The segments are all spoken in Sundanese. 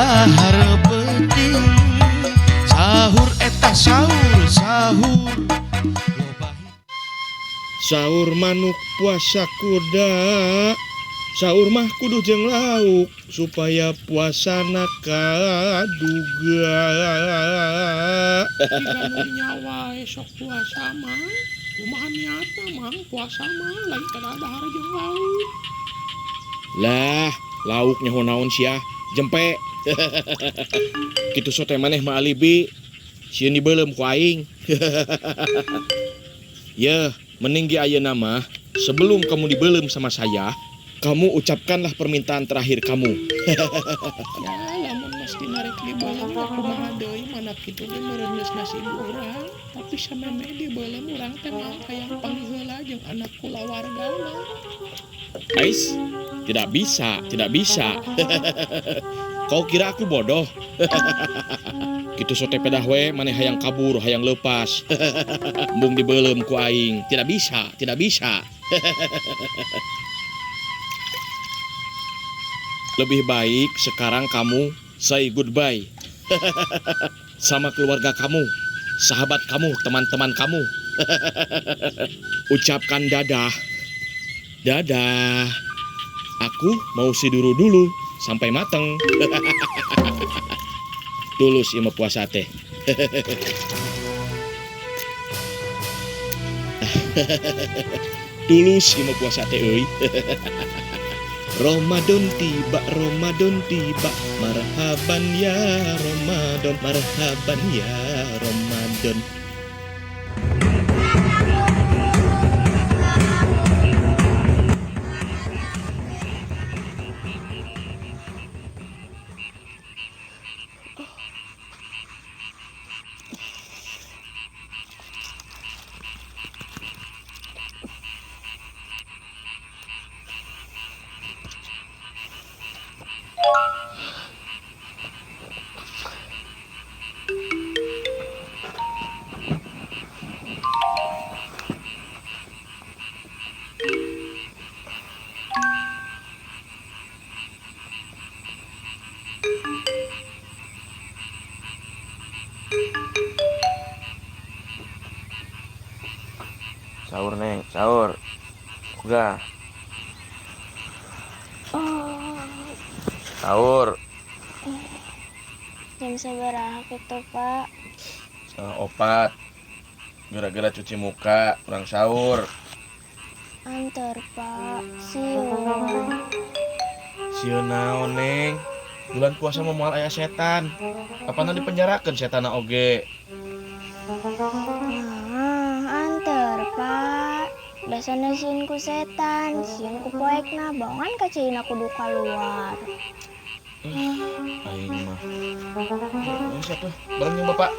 Dahar peuting sahur eta sahur sahur. Sahur manuk puasa kuda. Sahur mah kudu jeung lauk supaya puasana kaduga. Nyawa esok puasa mah kumaha niatna mang puasa mah lain kada dahar jeung lauk. Lah, lauk nyaho naon sia? Jempe. Kitu sote maneh mah alibi. Sieun dibeuleum ku aing. Yeuh, mending ge ayeuna mah sebelum kamu dibeuleum sama saya, kamu ucapkanlah permintaan terakhir kamu. Ya, lamun geus dinarik dibeuleum mah kumaha deui mana kitu ge meureun geus nasib urang, tapi samemeh dibeuleum urang teh mah hayang panggih heula jeung anak kulawarga mah. Ais, tidak bisa, tidak bisa. Kau kira aku bodoh? Kitu sote pedah we maneh hayang kabur, hayang lepas. Embung dibeuleum ku aing. Tidak bisa, tidak bisa. Lebih baik sekarang kamu say goodbye sama keluarga kamu, sahabat kamu, teman-teman kamu. Ucapkan dadah. Dadah. Aku mau siduru dulu sampai mateng. Tulus ieu mah puasa teh. Tulus ieu mah puasa teh euy. Ramadan tiba, Ramadan tiba, marhaban ya Ramadan, marhaban ya Ramadan. Sahur neng, sahur. Udah. Sahur. Jam sabaraha kitu, Pak? Setengah opat. Gara-gara cuci muka, kurang sahur. Antar, Pak. Sieun. Sieun naon, Neng? Bulan puasa mah moal aya setan. Kapan dipenjarakeun setanna oge? Antar, Pak. Dasarna sieun ku setan, sieun ku poekna, baongan ka caina kudu kaluar. Aing mah. Ini siapa? Bareng jeung Bapak.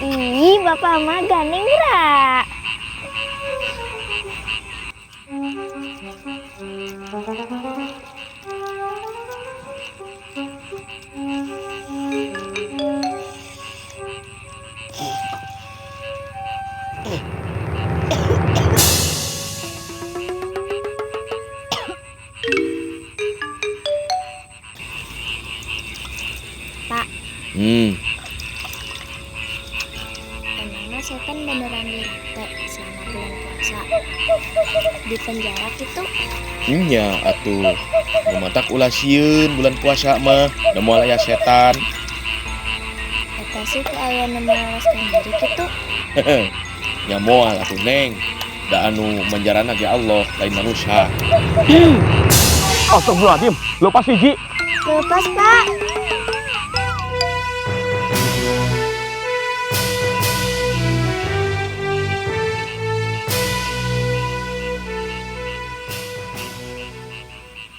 Ih, Bapak mah gandeng ra. Pak. Emangnya setan beneran dirate selama bulan puasa? Di penjara gitu? Nya atuh. Nu matak ulah sieun bulan puasa mah, da moal aya setan. Eta sih teu aya nu meloloskan diri kitu. Nya moal atuh Neng. Da anu menjarana ge Allah, lain manusia. Astagfirullahaladzim, lepas hiji. Lepas, Pak.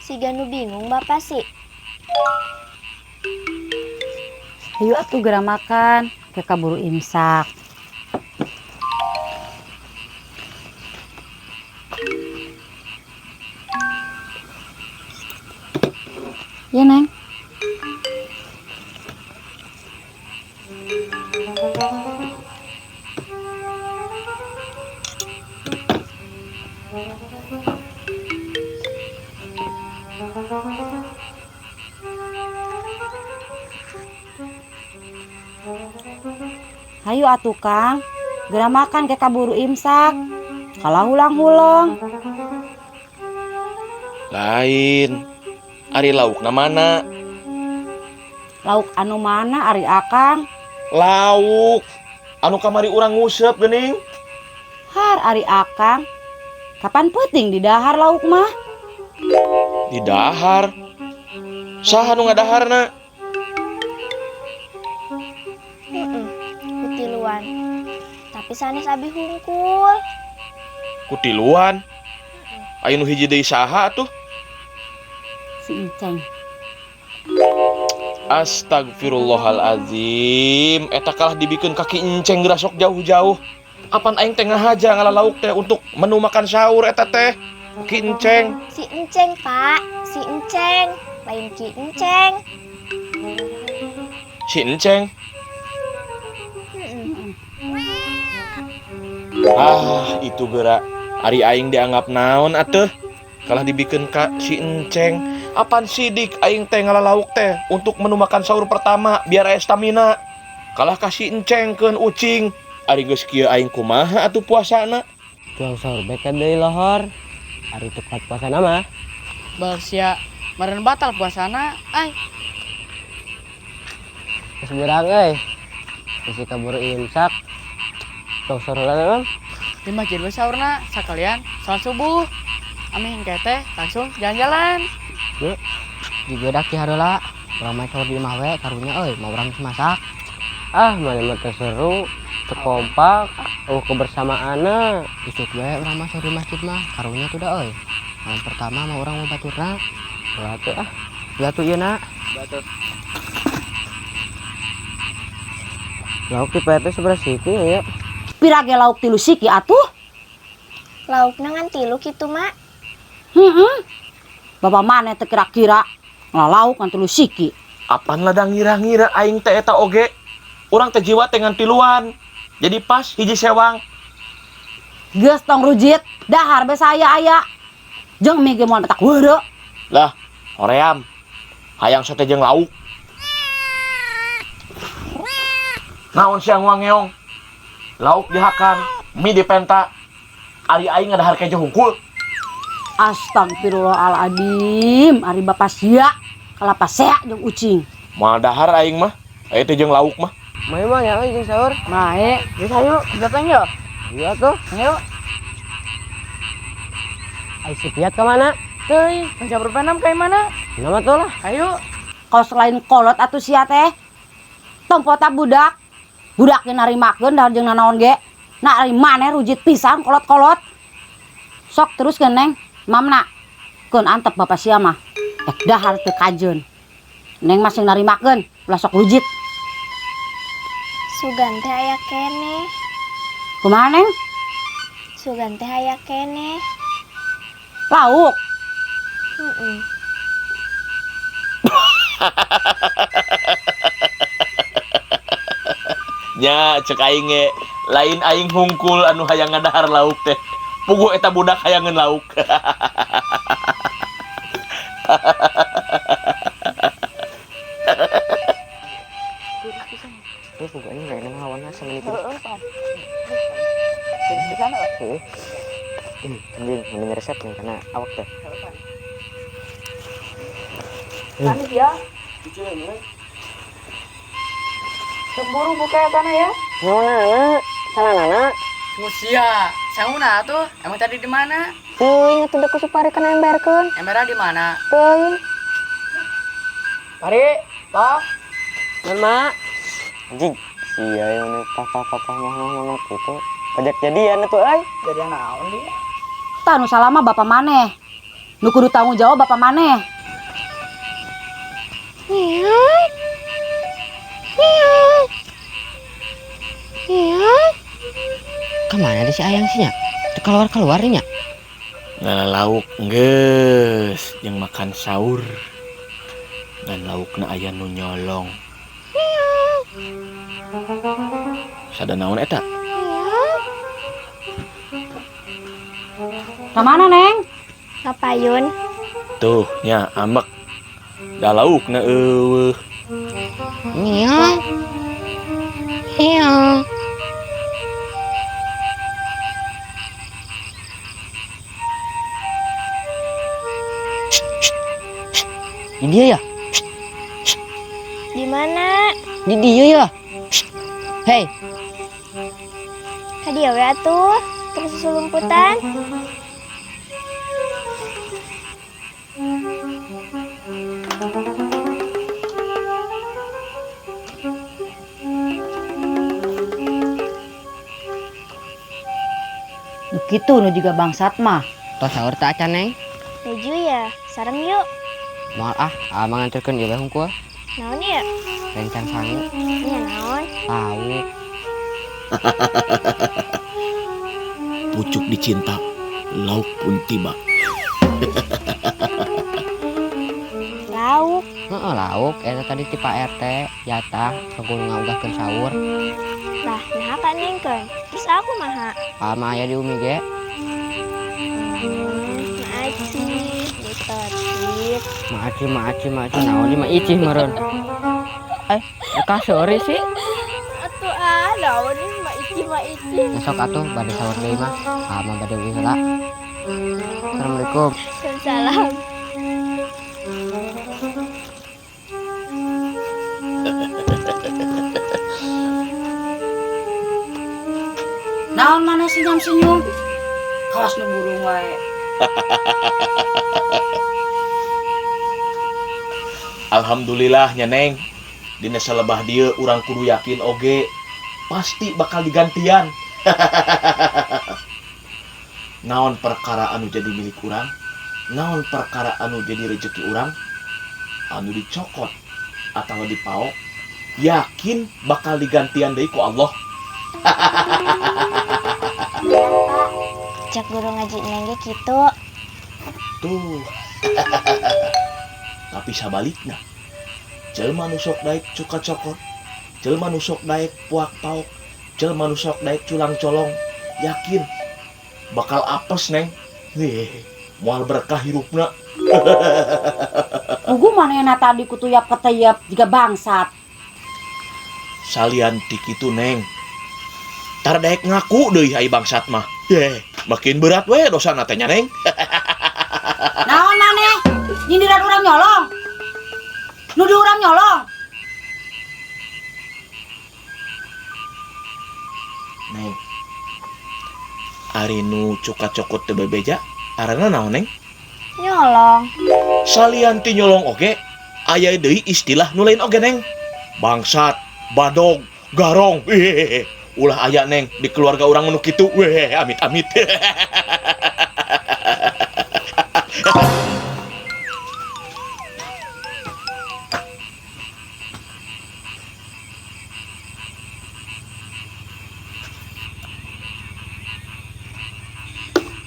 Si Ganu bingung Bapak sih. Ayo atuh geura makan, ke kaburu imsak. Ya, Neng. Hayu atuh Kang, geura makan ke kaburu imsak. Kalah hulang-huleng. Lain. Ari laukna mana? Lauk anu mana ari Akang? Lauk. Anu kamari urang nguseup geuning. Har ari Akang. Kapan peuting didahar lauk mah? Didahar? Saha nu ngadaharna? Heeh, kutiluan. Tapi sanes abi hungkul. Kutiluan? Aya nu hiji deui saha atuh? Si Inceng. Astagfirullahalazim. Eta kalah dibikeun ka Ki Enceng geura sok jauh-jauh. Apan aing teh ngahaja ngala lauk teh untuk menu makan sahur eta teh. Ki Enceng. Si Enceng, Pak. Si Enceng. Lain Ki Enceng. Si Enceng. Heeh. Ah, itu geura. Ari aing dianggap naon atuh? Kalah dibikeun ka si Enceng. Apan sidik aing teh ngala lauk teh untuk menu makan sahur pertama biar aya stamina. Kalah ka si Enceng keun ucing. Ari geus kieu aing kumaha atuh puasana? Tuang sahur beka deui lohor. Ari teu kuat puasana mah. Bal sia, meureun batal puasana, ai. Geus beurang euy. Geus kaburu imsak. Tuang sahur heula naon? Di masjid we sahurna sakalian salat subuh. Ameh engke teh langsung jalan-jalan. Yuk, digodak ti hareula. Urang mah sahur di imah we karunya euy, mau urang geus masak. Ah, mana mah teu seru, teu kompak, eueuh kebersamaanna. Isuk we urang mah sahur di masjid mah, karunya tuh da euy. Malam pertama mah urang mau baturna. Ulah teu ah. Ulah tuh ieu na. Batur. Lauk di PT sebelah siki ya. Pira ge lauk 3 siki atuh? Laukna ngan 3 kitu, Mak. Heeh. Bapak maneh teu kira-kira ngala lauk ngan 3 siki. Apan ladang ngira-ngira aing teh eta oge. Urang teh jiwa teh ngan 3. Jadi pas hiji sewang. Geus tong rujit, dahar be saya aya. Jeung mie ge moal petak weureu. Lah, hoream. Hayang sote jeung lauk. Naon sia nguangeong? Lauk dihakan, mie dipenta. Ari aing ngadahar kejo hungkul. Astagfirullahaladzim, ari bapak sia, kalapa sea jeung ucing. Moal dahar aing mah, aya teh jeung lauk mah. Mae mah ya euy jeung sahur. Mae, geus hayu, datang yuk. Iya tuh. Ayo. Ai si Piat ka mana? Teuing, mencapai enam kayak mana? Nama tuh lah. Ayo. Kalau selain kolot atuh sia teh, tompota budak. Budak ge narimakeun dahar jeung nanaon ge. Nah ari maneh rujit pisan kolot-kolot. Sok terus ke Neng, mamna. Keun antep bapak sia mah. Ek dahar teu kajeun. Neng mah sing narimakeun, ulah sok rujit. Sugan teh aya keneh. Kumaha Neng? Sugan teh aya keneh. Lauk. Heeh. Nya cek aing ge, lain aing hungkul anu hayang ngadahar lauk teh. Puguh eta budak hayangeun lauk. Ini pokoknya nggak enak lawan sama ini. Heeh, Pak. Di sana, Pak. Heeh. Anjing, mending resep nih karena awak teh. Panik ya. Cemburu buka ya tanah ya. Nona, salah nana. Musia, sanguna tuh. Emang tadi di mana? Teuing atuh da ku Supari kana emberkeun. Emberna di mana? Teuing. Pari, Pak. Mama. Anjing, sia yang nih papa papa mama mama gitu. Pajak jadian atuh euy. Jadian naon dia? Tah nu salah mah bapak maneh. Nu kudu tanggung jawab bapak maneh. Miau. Miau. Miau. Kemana deh si Ayang sih nya? Teu keluar-keluar nya. Ngala lauk geus jeung makan sahur. Ngan laukna aya nu nyolong. Sada naon eta? Ka mana, Neng? Ka payun. Tuh nya ambek. Da laukna eueuh. Miau. Miau. Di dieu ya? Di mana? Di dieu ya. Hei, Ka dieu we atuh. Terus susulumputan. Nu kitu nu juga bangsat mah. Tos sahur tak acan, Neng? Leju ya, sareng yuk. Moal ah, amang nganterkeun ieu we hungkul. Naon ya? Rencang sangu. Nya naon? Lauk. Pucuk dicinta, lauk pun tiba. Lauk. Heeh, lauk eta tadi ti Pak RT jatah kanggo ngaugahkeun sahur. Lah, naha ka nengkeun? Terus aku maha. Ama aya di umi ge. Maaci, ditertib. Maaci, maaci, maaci naon di mah icih meureun. Eh, kasori sih. Atuh ah, naon ih mah icih mah icih. Besok atuh bade sahur deui mah. Ama bade uih heula. Assalamualaikum. Salam. Naon maneh senyum-senyum? Kawas nu burung wae. Alhamdulillah nya Neng. Dina salebah dieu urang kudu yakin oge pasti bakal digantian. Naon perkara anu jadi milik urang, naon perkara anu jadi rezeki urang, anu dicokot atau dipaok, yakin bakal digantian deui ku Allah. Iya, Pak. Cek guru ngaji Neng ge kitu. Tuh. Tapi sabalikna, jelema nu sok daek cuka cokot, jelema nu sok daek puak paok, jelema nu sok daek culang colong, yakin bakal apes Neng. Nih, moal berkah hirupna. Pugu manehna tadi kutuyap keteyap jiga bangsat. Salian ti kitu Neng. Tar daek ngaku deui ai bangsat mah. Yeh, makin berat we dosana teh nya Neng. Naon maneh? Nyindiran urang nyolong. Nuduh urang nyolong. Neng. Ari nu cuka cokot teu bebeja, arana naon Neng? Nyolong. Salian ti nyolong oge, aya deui istilah nu lain oge Neng. Bangsat, badog, garong. Hehehe. Ulah aya Neng di keluarga urang nu kitu. Weh, amit-amit.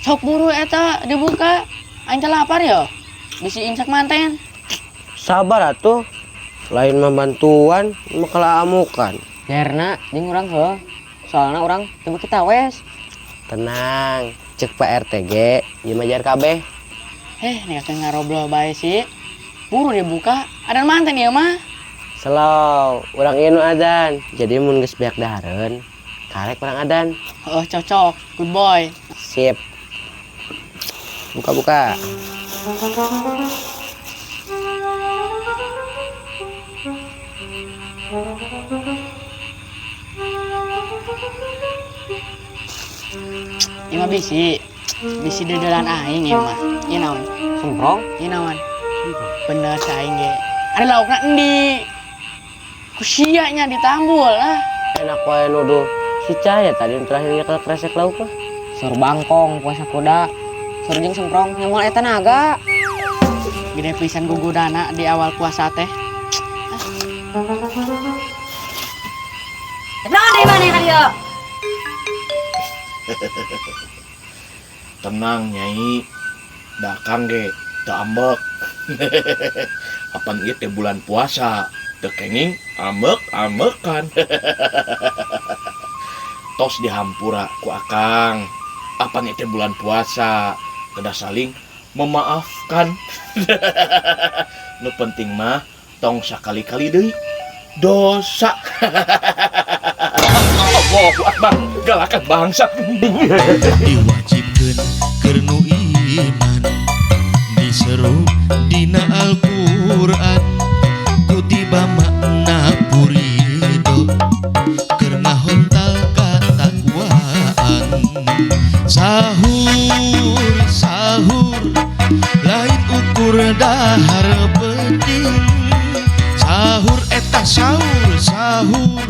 Sok buru eta dibuka. Aing teh lapar ya. Bisi imsak manten. Sabar atuh. Lain mah bantuan, mah kalah amukan. Jarna jeung urang heuh. Soalna urang teu beuki tawes. Tenang, cek Pak RT ge, ieu mah jar kabeh. Heh, nikakeun ngarobrol bae sih. Buru dibuka, adan manten ieu mah. Slow, urang ieu nu adan. Jadi mun geus beak dahareun, karek urang adan. Heuh, cocok. Good boy. Sip. Buka-buka. Ieu mah bisi. Bisi dedelan aing ieu mah. Ieu naon? Semprong? Ieu naon? Bener sa aing ge. Ari laukna endi? Ku sia nya ditambul lah. Enak wae nuduh. Si Cahaya tadi nu terakhir nyekel kresek lauk mah. Sur bangkong puasa kuda. Sur jeung semprong nyamual eta naga. Gede pisan gugudana di awal puasa teh. Naon deui maneh ka dieu? Tenang Nyai. Da Kang ge teu ambek. Apan ieu teh bulan puasa, teu kenging ambek-ambekan. Tos dihampura ku Akang. Apan ieu teh bulan puasa, kedah saling memaafkan. Nu penting mah tong sakali-kali deui dosa. Allahu Akbar, galakan bangsa. Lain ukur dahar peuting. Sahur eta sahur sahur.